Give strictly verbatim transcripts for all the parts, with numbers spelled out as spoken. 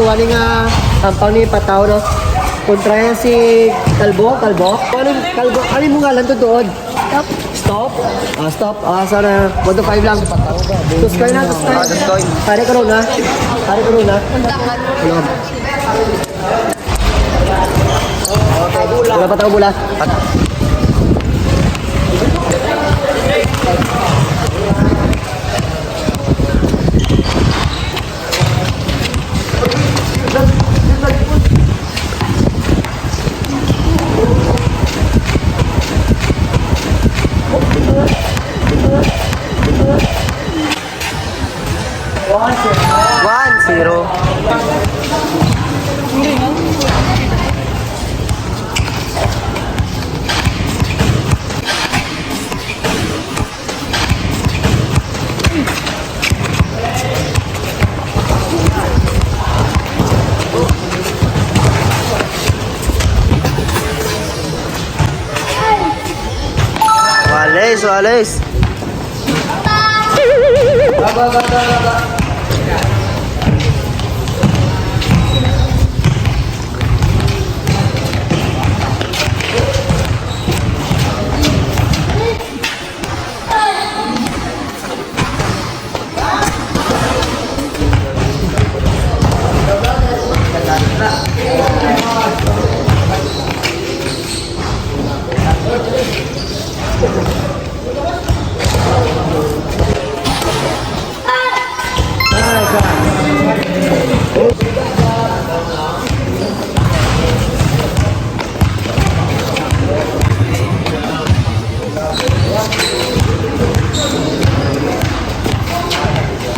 Wani nga, ang pang ni Pataw, no? Kontra yan si Kalbo, Kalbo. Ano, Kalbo, ano yung ngalan to doon? Stop. Stop? Ah, stop. Ah, sana. One to five lang. Subscribe na, subscribe. Ah, subscribe. Pare ko na. Pare ko na. Undangan. Hello. Wala pa tao bula. One zero. Walis, walis.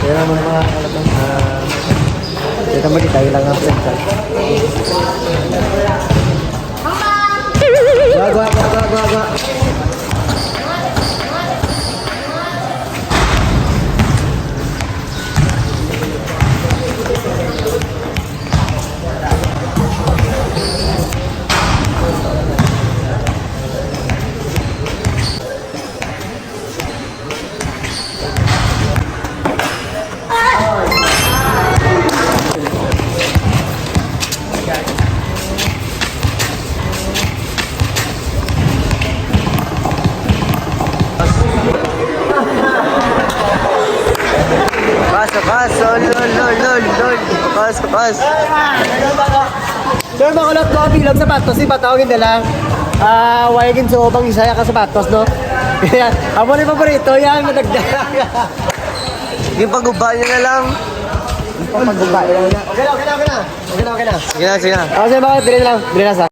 Kaya naman mga kalabang, ah, kita mo, di tayo lang ang friend ka. Gwa, gwa, gwa, gwa, gwa, gwa. Paso, paso, lol, lol, lol, lol. Paso, paso. Sir, makulot ko ang bilog sapatos, si Pataw, hindi lang. Ah, wala yung ginsubo pang isa ka sapatos, no? Kaya, amo ni paborito, yan, madagdag. Yung pag-uba niya na lang. Yung pag-uba niya na. Okay na, okay na, okay na. Okay na, okay na. Sige na, sige na. Ah, sir, bakit? Dili na lang. Dili na sa.